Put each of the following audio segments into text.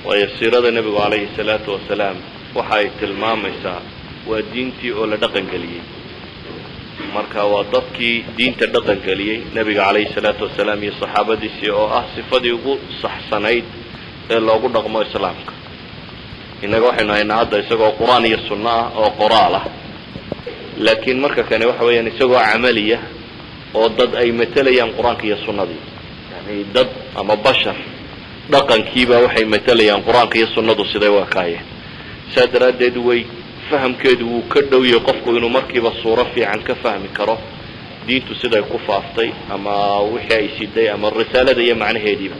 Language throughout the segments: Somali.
Waayo, siirada nebigu calayhi salaatu wasalaam waxa ay tilmaamaysaa waa diintii oo la dhaqan geliyey. Marka waa dadkii diinta dhaqan geliyey, nebiga calayhi salaatu wasalaam iyo saxaabadiisii, oo ah sifadii ugu saxsanayd ee loogu dhaqmo islaamka. Innaga waxaynu haynaa hadda isagoo Qur-aan iyo sunno ah oo qoraal ah, laakiin marka kani waxa weeyaan isagoo camaliya oo dad ay matelayaan Qur-aanka iyo sunnadii. Yani dad ama bashar dhaqankiiba waxay matelayaan Qur-aanka iyo sunnadu siday u ekaayeen. Saa daraaddeed way fahamkeedu wuu ka dhow yahay qofku inuu markiiba suuro fiican ka fahmi karo diintu siday ku faaftay ama wixii ay siday ama risaalada iyo macnaheediiba.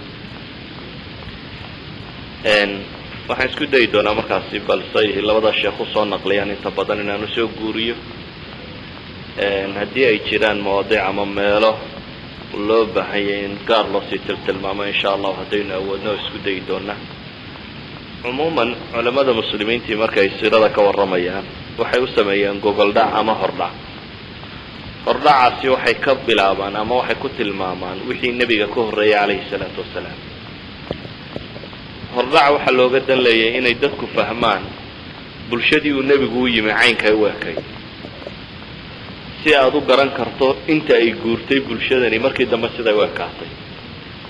Waxaan isku dayi doonaa markaasi balse labada sheekh usoo naqliyaan inta badan inaan usoo guuriyo. Haddii ay jiraan mawaadiic ama meelo loo baahanyay in gaar loosii tiltilmaamo, insha Allahu haddaynu awoodno isku dayi doonaa. Cumuuman culamada muslimiintii markay siirada ka warramayaan waxay u sameeyaan gogoldhac ama hordhac. Hordhacaasi waxay ka bilaabaan ama waxay ku tilmaamaan wixii nebiga ka horreeyay calayhi salaatu wasalaam. Hordhaca waxaa looga dan leeyay inay dadku fahmaan bulshadii uu nebigu u yimi caynkay u ekay, si aada u garan karto inta ay guurtay bulshadani markii dambe siday u ekaatay.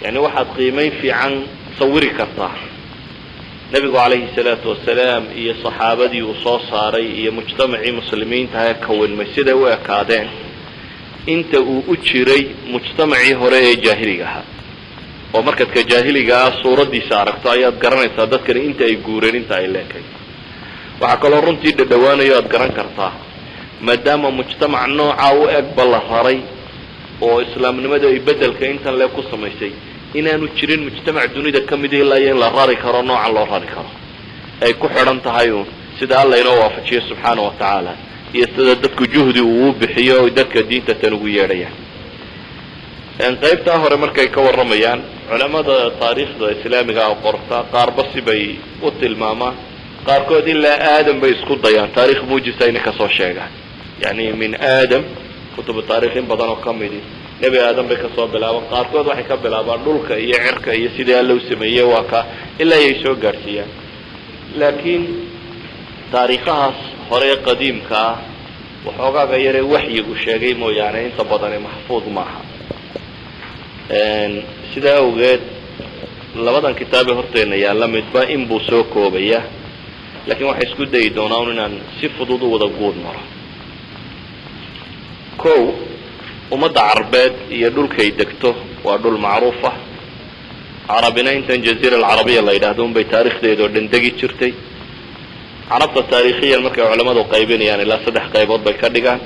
Yacni waxaad qiimayn fiican sawiri kartaa nebigu calayhi salaatu wasalaam iyo saxaabadii uu soo saaray iyo mujtamacii muslimiinta ee kawinmay siday u ekaadeen inta uu u jiray mujtamacii hore ee jaahiliga ahaa. Oo markaad ka jaahiliga ah suuraddiisa aragto ayaad garanaysaa dadkani inta ay guureen inta ay leekay. Waxaa kaloo runtii dhadhawaanayo aad garan kartaa, maadaama mujtamac noocaa u egba la raray oo islaamnimadu ay beddelka intan lee ku samaysay, inaanu jirin mujtamac dunida ka mid ilaa iyo in la rari karo noocan loo rari karo. Ay ku xidhan tahay uun sida Alla inoo waafajiyo subxaana wa tacaala iyo sida dadku juhdi uu u bixiyo oy dadka diinta tan ugu yeedhayaan. Qaybtaa hore markay ka warramayaan culamada taariikhda islaamiga ah qorta, qaarba sibay u tilmaamaan. Qaarkood ilaa Aadam bay isku dayaan taarikh muujisa inay kasoo sheegaan, yani min Aadam. Kutubu taarikh in badan oo ka midi Nebi Aadam bay kasoo bilaabaan. Qaarkood waxay ka bilaabaan dhulka iyo cirka iyo sidii Alla u sameeyey, waa ka ilaa ayay soo gaadhsiiyaan. Laakiin taariikhahaas hore qadiimka ah waxoogaaga yaree waxyigu sheegay mooyaane inta badani maxfuud maaha. Sidaa awgeed labadan kitaabee horteena yaalla midba in buu soo koobaya, laakiin waxay isku dayi doonaa un inaan si fudud u wada guud maro. Kow, ummadda Carbeed iyo dhulkay degto waa dhul macruuf ah. Carabina intan Jaziira Alcarabiya la yidhaahdo unbay taarikhdeeda oo dhan degi jirtay. Carabta taarikhiyan markay culammadu qaybinayaan ilaa saddex qaybood bay ka dhigaan.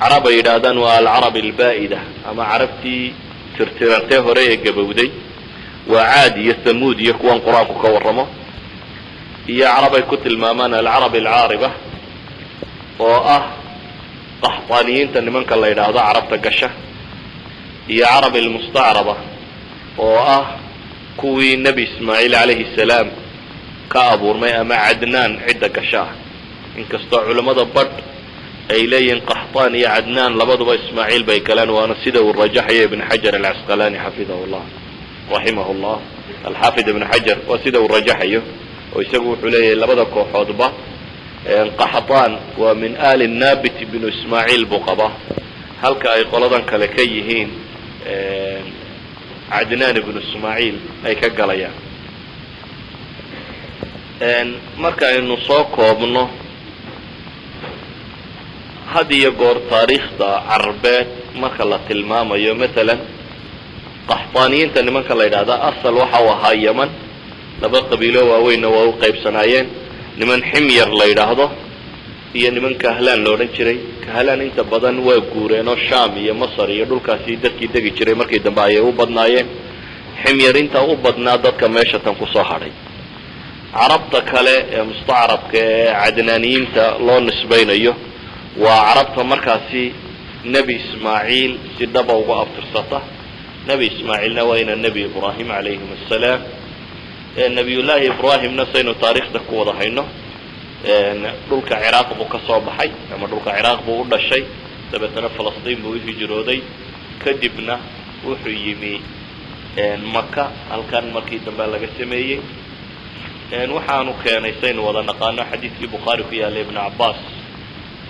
Carab ay yidhaahdaan waa alcarab albaa'ida ama carabtii tirtirantee hore ee gabowday, waa Caad iyo Thamuud iyo kuwan Qur-aanku ka warramo, iyo carab ay ku tilmaamaan alcarab alcaariba oo ah Qaxtaaniyiinta nimanka la yidhaahdo carabta gasha, iyo carab almustacraba oo ah kuwii Nebi Ismaaciil calayhi salaam ka abuurmay ama Cadnaan cidda gasha ah. Inkastoo culammada badh ay leeyihiin Qaxtaan iyo Cadnaan labaduba Ismaaciil bay galaan, waana sida uu rajaxayo Ibn Xajar Alcasqalaani xafidahu Llah, raximahu Llah. Alxaafid Ibn Xajar waa sida uu rajaxayo, oo isagu wuxuu leeyahay labada kooxoodba Qaxtaan waa min ali Nabit binu Ismaaciil buu qabaa, halka ay qoladan kale ka yihiin Cadnaan ibnu Ismaaciil ay ka galayaan. Marka aynu soo koobno, had iyo goor taariikhda Carbeed marka la tilmaamayo, mathalan Qaxtaaniyiinta nimanka la yidhahda asal waxa uu ahaa Yeman. Laba qabiilo waaweynna waa u qaybsanaayeen: niman Ximyar la yidhaahdo iyo niman Kahlaan la odhan jiray. Kahlaan inta badan waa guureen oo Sham iyo Masar iyo dhulkaasi dadkii degi jiray markii dambe ayay u badnaayeen. Ximyar inta u badnaa dadka meesha tan kusoo hadhay. Carabta kale ee mustacrabka ee Cadnaaniyiinta loo nisbaynayo waa carabta markaasi Nebi Ismaaciil si dhaba uga abtirsata. Nebi Ismaaciilna waa ina Nebi Ibraahim calayhim assalaam. Nebiyullaahi Ibraahimna saynu taariikhda ku wada hayno dhulka Ciraaq buu ka soo baxay ama dhulka Ciraaq buu u dhashay, dabeetana Falastiin buu u hijrooday, kadibna wuxuu yimi Maka halkan markii dambe laga sameeyey. Waxaanu keenay, saynu wada naqaano, xadiidkii Bukhaari ku yaallay, Ibnu Cabbaas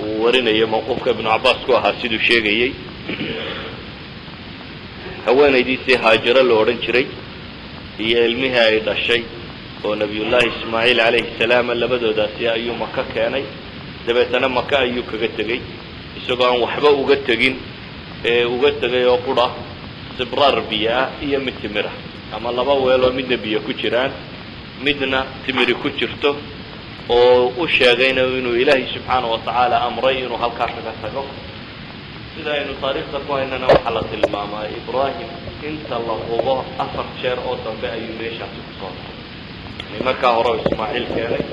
uu warinayay, mawquufka Ibnu Cabbaas ku ahaa siduu sheegayey, haweenaydiisii Haajiro la odhan jiray iyo ilmihii ay dhashay oo Nabiyullaahi Ismaaciil calayhi salaam, labadoodaasi ayuu Maka keenay. Dabeetana Maka ayuu kaga tegey isagoo aan waxba uga tegin, ee uga tegay oo qura sibraar biyo ah iyo mid timira, ama laba weeloo midna biyo ku jiraan, midna timiri ku jirto, oo u sheegayna inuu Ilaahay subxaana wa tacaala amray inuu halkaa kaga tago. Sida aynu taariikhda ku haynana, waxaa la tilmaamaa Ibraahim inta la hubo 4 jeer oo dambe ayuu meeshaasi kusoo noqday. Yani markaa hore oo Ismaaciil keenay,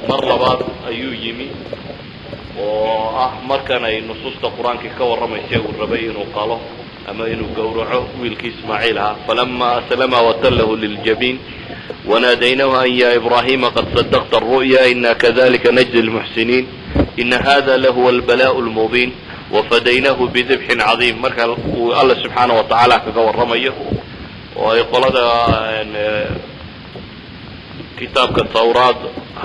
mar labaad ayuu yimi, oo ah markan ay nusuusta Qur-aankii ka warramaysa uu rabay inuu qalo ama inuu gowraco wiilkii Ismaaciil ahaa: فلما أسلما وتله للجبين وناديناه أن يا إبراهيم قد صدقت الرؤيا إنا كذلك نجزي المحسنين إن هذا لهو البلاء المبين وفديناه بذبح عظيم. Marka uu Alla subxaana wa tacaala kaga warramayo oo ay qolada kitaabka Tawraad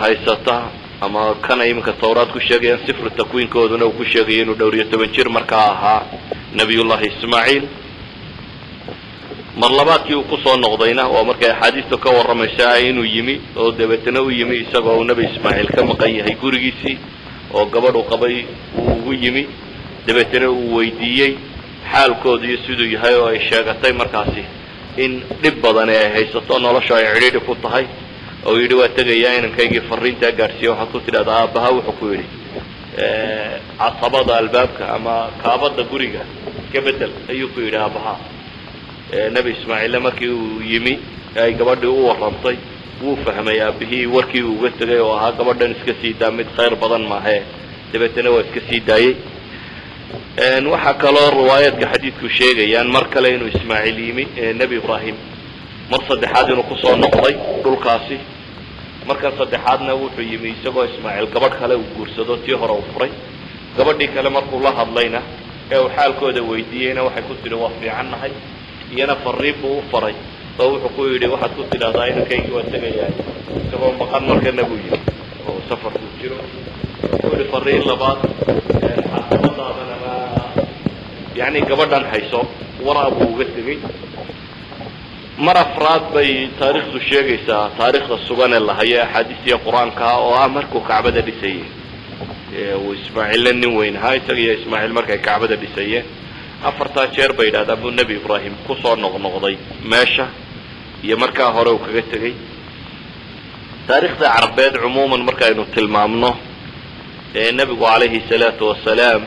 haysata ama kana iminka Tawraad ku sheegayaan, sifru takwiinkooduna uu ku sheegayo inuu dhowr iyo toban jir markaa ahaa Nabiyullahi Ismaaciil. Mar labaadkii uu kusoo noqdayna waa markay axaadiistu ka warramaysa inuu yimi oo dabeetana u yimi isagoo uu Nebi Ismaaciil ka maqan yahay gurigiisii, oo gabadh uu qabay uu ugu yimi, dabeetana uu weydiiyey xaalkoodu iyo siduu yahay, oo ay sheegatay markaasi in dhib badani ay haysato, noloshu ay cidhiidhi ku tahay, oo yidhi: "Waa tegayaa, inankaygii fariintaa gaadhsiiya, waxaad ku tidhahdaa aabbaha wuxuu ku yidhi casabada albaabka ama kaabada guriga iska bedel," ayuu ku yidhi aabbaha. Nebi Ismaaciille markii uu yimi ay gabadhii u warrantay, wuu fahmay aabbihii warkii uu uga tegay oo ahaa gabadhan iska sii daa, mid khayr badan maahee. Dabeetana waa iska sii daayey. Waxaa kaloo riwaayaadka xadiidku sheegayaan mar kale inuu Ismaaciil yimi, Nebi Ibraahim mar saddexaad inuu kusoo noqday dhulkaasi. Markan saddexaadna wuxuu yimi isagoo Ismaaciil gabadh kale uu guursado, tii hore uu furay. Gabadhii kale markuu la hadlayna ee uu xaalkooda weydiiyeyna, waxay ku tidhi: "Waa fiican nahay." Iyana fariin buu u faray oo wuxuu ku yidhi: "Waxaad ku tidhahdaa inankaygii waa tegayaa." Isagoo maqan markana buu yidhi oo safarku jiro, wuxuu yihi fariin labaad: "Xasabadaadan ama yani gabadhan hayso." Waraa buu uga tegey. Mar afraad bay taariikhdu sheegaysaa, taariikhda sugan ee la hayo axaadiistiya Qur-aanka, oo ah markuu Kacbada dhisayey, uu Ismaaciille nin weyn ahaa, isaga iyo Ismaaciil markay Kacbada dhisayeen. Afartaa jeer bay yidhahdaan buu Nebi Ibraahim kusoo noqnoqday meesha iyo markaa hore uu kaga tegey. Taariikhda Carbeed cumuuman markaaynu tilmaamno ee nebigu calayhi salaatu wasalaam